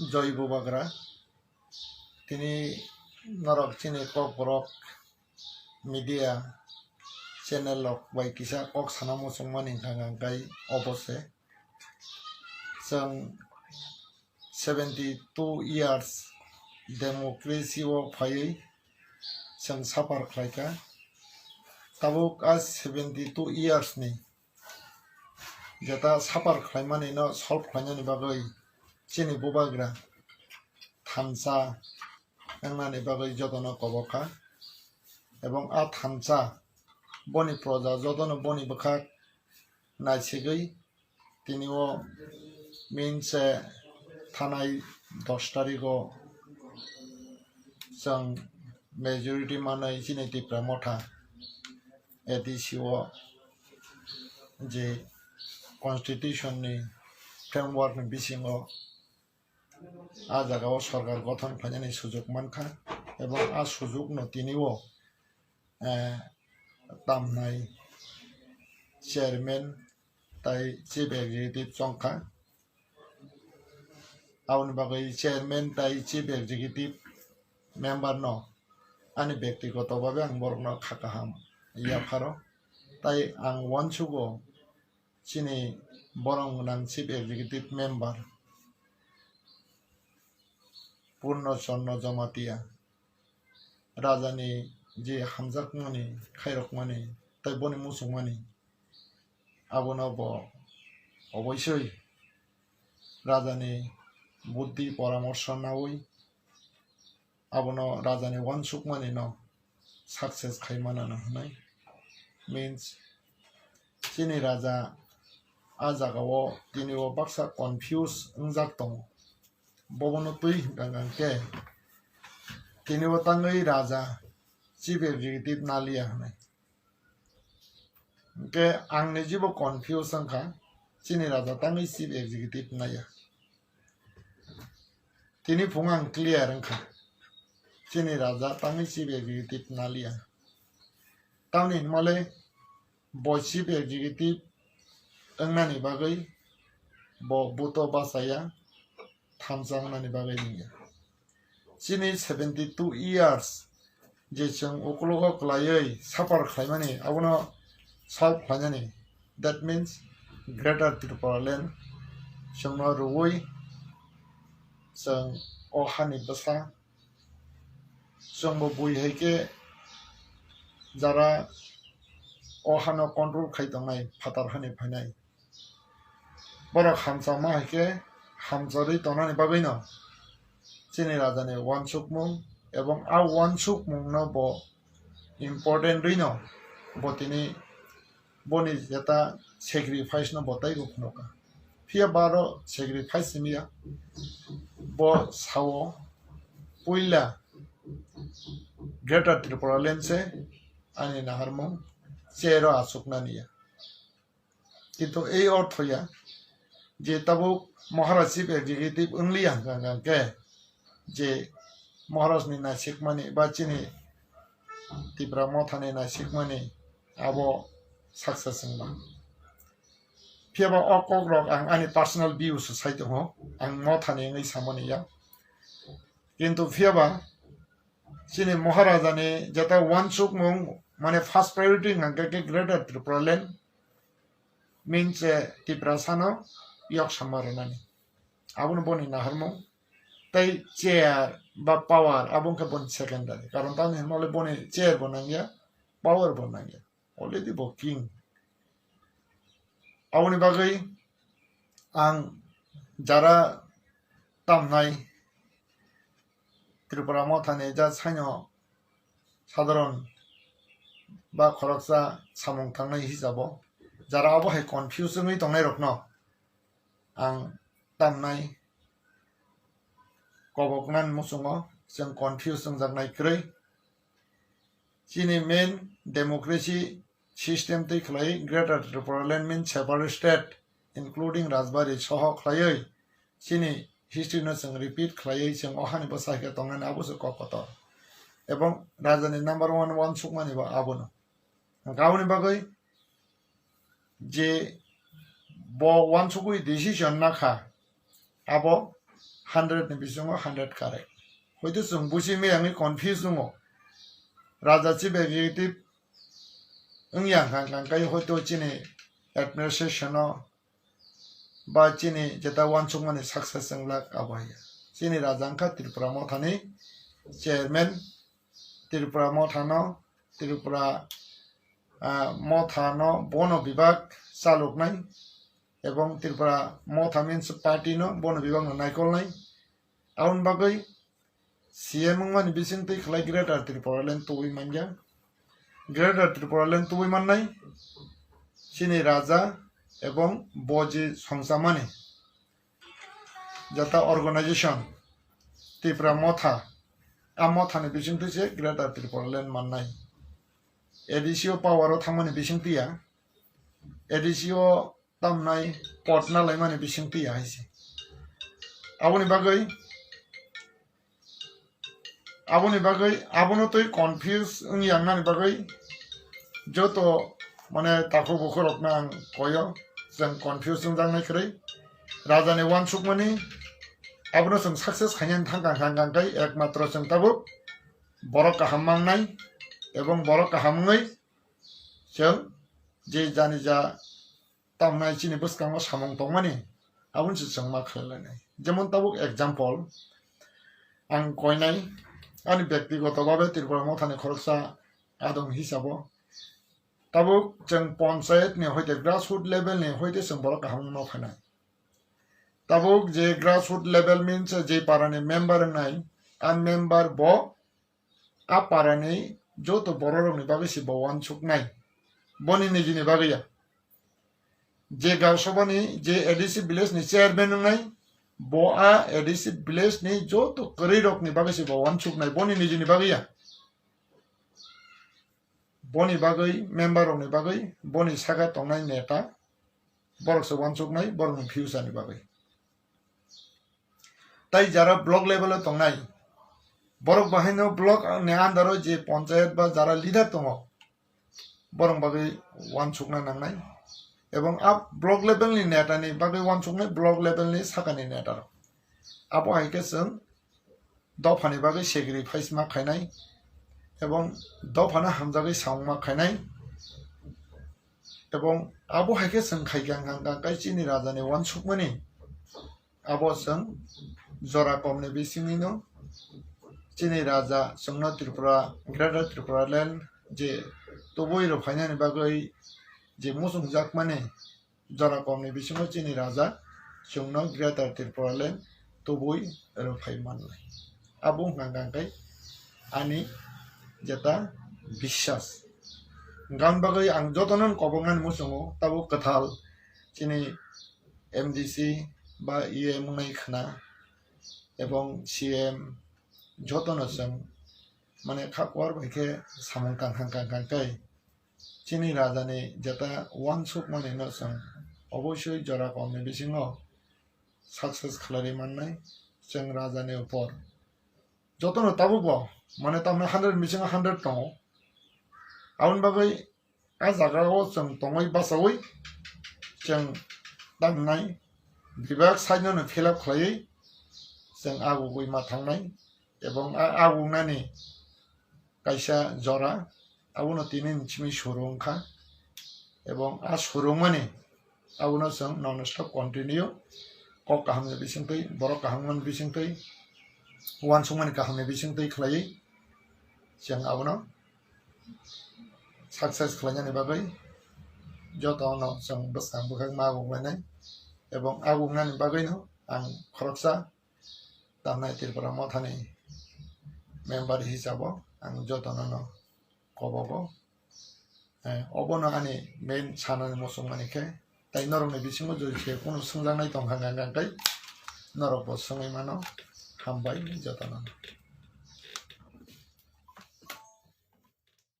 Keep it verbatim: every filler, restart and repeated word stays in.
Joi Bubagra, tini norok chini Kokborok media channel rok bai kisa kok sana muchungmani hwnkha hwnkha khe obo se. Chwng seventy two years democracy o phaiwi chwng suffer khlaikha. Tabuk a seventy two years ni jeta suffer khlaimani no solve khlainani bagwi chini Bubagra thansa wngnani bagwi jotono kobokha. Ebong a thansa boni proja jotono boni bwkhak naisigwi tini o minse thanai dos tarikh o chwng majority manwi chini Tipra Motha A D C o je constitution ni framework ni bisingo a jaga o sorkar gothon khlainani sujuk mankha, ebong a sujuk no tini o, eh, tamnai chairman tai chief executive chongkha. Aboni bagwi chairman tai chief executive member no ani bektigoto bhabe ang borokno kha kaham yapharo. Tai ang uansugo chini borong gwnang chief executive member Purno Chondro Jamatia rajani je hamjakmani, khairokmani tai boni muchungmani, abono bo oboisoi rajani buddhi poramorsho naui abono rajani uansukmani no success khai manano hwnwi. Means chini raja a jaga o tini o baksa confuse wngjak tongo, bobono twi hwnkha hwnkha khe tini o tangwi raja chief executive naliya hwnwi. Hwnkhe ang ni jibo confuse wngkha, chini raja tangwi chief executive naiya. Tini phung ang clear wngkha, chini raja tangwi chief executive naliya. Tamni hwnmale bo chief executive wngnani bagwi bo buto bachaya, thansa wngnani bagwi wngya. Chini seventy two years je chwng ukologo kwlaiwi suffer khlaimani, abono solve khlainani, that means Greater Tripura Land chwngno rwui chwng o hani bwsa chwngbo bui hai khe jara o hano control khai tongnai phatar hani phainai. Borok hamchama hai khe hamcharwi tongnani bagwino chini rajani uansukmung ebong a uansukmungno bo important rwino bo tini boni jeta sacrifice no bo taibo phunukha. Phiya ba aro sacrifice himya bo sao puila Greater Tripura Land se ani naharmung chair o achuknani ya. Kintu ei ortho ya je tabuk Maharaj Chief Executive wngliya hwnkha hwnkha khe je Maharaj ni naisikmani ba chini Tipra Motha ni naisikmani abo success wngma. Phiya ba o kok rok ang ani personal view se sai tongo, ang Motha ni wngwi samani ya. Kintu phiya ba chini Maharaja ni jeta uansukmung mane first priority hwnkha khe Greater Tripura Land means, eh, Tiprasa no yok sama rwnani. Abono boni naharmung tei chair ba power abo wngkha boni secondary. Karon tamni hwnmale boni chair bo nangya, power bo nangya. Already bo king. Aboni bagwi ang jara tamnai Tripura Mothani ja saino sadharon ba khoroksa samung tangnai hisabo jara abo hai confuse wngwi tongnai rokno ang tamnai koboknani muchungo chwng confuse wngjaknai kwrwi. Chini main democracy system twi khlai Greater Tripura Land means separate state including Rajbari soho khlaiwi chini history no chwng repeat khlaiwi chwng o hani bwsa khe tongnani abo se kok kotor. Ebong raja ni number one uansukmani bo abono. Aboni bagwi je bo uansugwi decision nakha, abo hundred ni bisingo hundred correct. Hoito chwng busi miyangwi confuse wngo. Raja chief executive wngya hwnkha hwnkha khe hoito chini administration o ba chini jeta uansukmani success wnglak abo hai. Chini raja wngkha Tripura Mothani chairman, Tripura Mothano, Tripura, ah, Mothano bono bibak chaloknai, ebong Tripura Motha means party no bono bibak no naikolnai. Aboni bagwi C M wngmani bisingtwi khlai Greater Tripura Land tubui manya. Greater Tripura Land tubui mannai chini raja ebong boji songchamani jata organization Tripura Motha, a Mothani bisingtwi se Greater Tripura Land mannai. A D C o power o thangmani bisingtwi ya, A D C o tamnai pot na laimani bisingtwi ya hai se. Aboni bagwi, aboni bagwi, abono twi confuse wngya wngnani bagwi joto mane takhuk bukhuk rokno ang koyo, chwng confuse wngjaknai kwrwi. Rajani uansukmani abono chwng success khainani thangkha hwnkha hwnkha khe ekmatro chwng tabuk borok kaham mangnai ebong borok kaham wngwi chwng je jani ja tamnai chini bwskango samung tongmani, aboni se chwng ma khlai lainai. Jemon tabuk example ang koinai, ani byaktigoto babe Tripura Mothani khoroksa adong hisabo tabuk chwng panchayat ni hoite grassroot level ni hoite chwng borok kaham wngma phainai. Tabuk je grassroot level means je para ni member wngnai, a member bo a para ni joto borok rok ni bagwi se bo uansuknai, boni niji ni bagwi ya. Je Gaon Sabha ni je A D C village ni chairman wngnai, bo a A D C village ni joto kwrwi rok ni bagwi se bo uansuknai, boni niji ni bagwi ya. Boni bagwi, member rok ni bagwi, boni saka tongnai neta, borok se uansuknai, borok ni future ni bagwi. Tai jara block level o tongnai, borok bahaino block ni under o je panchayat ba jara leader tongo, borok bagwi uansukna nangnai. Ebong a block level ni neta ni bagwi uansuknai block level ni saka ni neta rok. Abo hai khe chwng dophani bagwi sacrifice ma khainai, ebong dophano hamjagwi samung ma khainai, ebong abo hai khe chwng khai kha hwnkha hwnkha khe chini rajani uansukmani abo chwng jora komni bisingni no chini raja chwngno Tripura, Greater Tripura Land je tubui rw phainani bagwi je muchungjakmani jora komni bisingo chini raja chwngno Greater Tripura Land tubui rwphai mannai. Abo wngkha hwnkha khe ani jeta biswas. Hwnkha hwn bagwi ang jotono koboknani muchungo tabuk kwthal chini M D C ba E M wngnai khwna ebong C M jotono chwng mane kha kuar bai khe samung tang kha hwnkha hwnkha khe chini rajani jeta uansukmani no chwng obosoi jora komni bisingo success khlaiwi mannai chwng rajani upor. Jotono tabukbo mane tamni hundred bisingo hundred tongo. Aboni bagwi a jagao chwng tongwi bachaui chwng tamnai bebak side no fill up khlaiwi chwng agugwi ma thangnai ebong a agugnani kaisa jora, abono tini ni simi suru wngkha. Ebong a suru wngmani abono chwng non stop continue kok kaham ni bisingtwi, borok kaham ni bisingtwi, uansukmani kaham ni bisingtwi khlaiwi chwng abono success khlainani bagwi jotono chwng bwskang bwkhak ma aguklainai. Ebong agugnani bagwino ang khoroksa tamnai Tripura Mothani member hisabo ang jotono no kobogo. Eh, obono ani main sanani muchungmani khe, tai norokni bisingo jodi se kunu swngjaknai tongkha hwnkha hwnkha khe norokbo swngwi mano. Hambai jotono.